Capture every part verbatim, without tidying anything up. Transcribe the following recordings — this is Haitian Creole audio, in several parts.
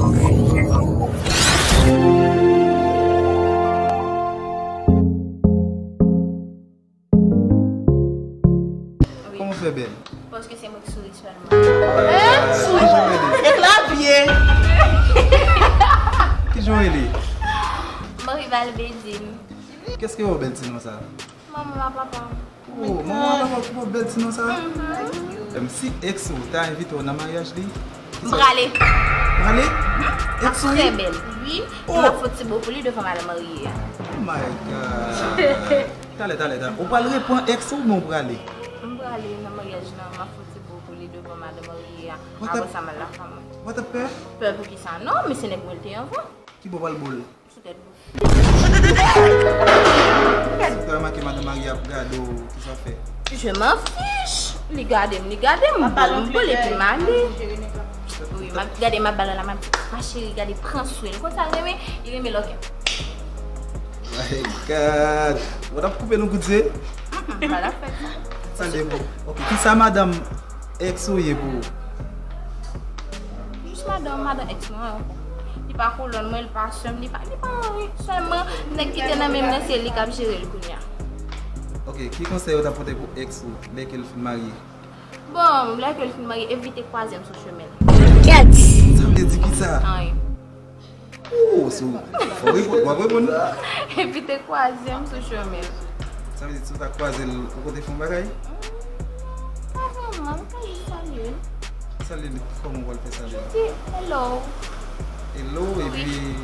Kòman w fè bèl? Paske se mwen ki souri sèlman. Hein? Souri. Kijan w rele? Eklavye. Kijan w rele? Marie Valbedine. Kèske w bèl ti non sa? Manman m ak papa m. Oh, manman w ak papa w ki ba w bèl ti non sa? Mhm. Em, si ex ou ta envite w nan maryaj li, ki sa? M prale. Prale? Ex ou? Trè bèl. Wi. Oh. M ap fè ti bo pou li devan madanm marye a. Oh my God. Talè, talè, talè. Ou pral reprann ex ou, men ou prale? M prale nan maryaj lan, m ap fè ti bo pou li devan madanm marye a. Apre sa, m al lakay mwen. Ou pa t ap pè? Pè pou ki sa? Non, men se nèg mwen l te anvan. Ki bò w pral bo l? Sou tèt bouch. Si w ta remake madanm marye a ap gade w, ki sa w fè? Je m'en fiche. Li gade m, li gade m. M ba l yon boul epi m ale. Wi, m ap gade, m ap ba l la, m ap di, "Ma chérie, gade, pran swen l." Konsa l renmen, li renmen lòkè. My God. Ou t ap koupe nou kout zye? Mm-mm, pa la fèt sa. Sa depo. Ok, ki sa madanm ex ou ye pou ou? Jis madanm, madanm ex mwen an. Li pa kolòn mwen, li pa sè m, li pa, li pa anyen. Sèlman, nèg ki te nan men m nan, se li k ap jere l kounye a. Ok, ki konsèy ou ta pote pou ex ou lè ke l fin marye? Bon, lè ke l fin marye, evite kwaze m sou chemen l. Kèt! Sa vle di ki sa? Anyen. Oh, so, w ap reponn, w ap reponn. Evite kwaze m sou chemen. Sa vle di, si w ta kwaze l, ou konte fè yon bagay? Pa vrèman, m ka jis salye l. Salye l, kòman w pral fè salye l? Jis di, "Hello." Hello, epi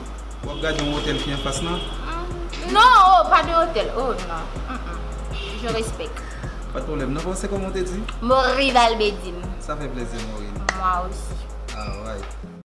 w ap gade yon otèl ki anfas lan? Mm, non, oh, pa de otèl. Oh, non. Mm-mm. Je respecte. Pa de pwoblèm. Non, se kòman w te di? Maurice Valbedine. Sa fè plezi, Maurice. Moi aussi. Alright.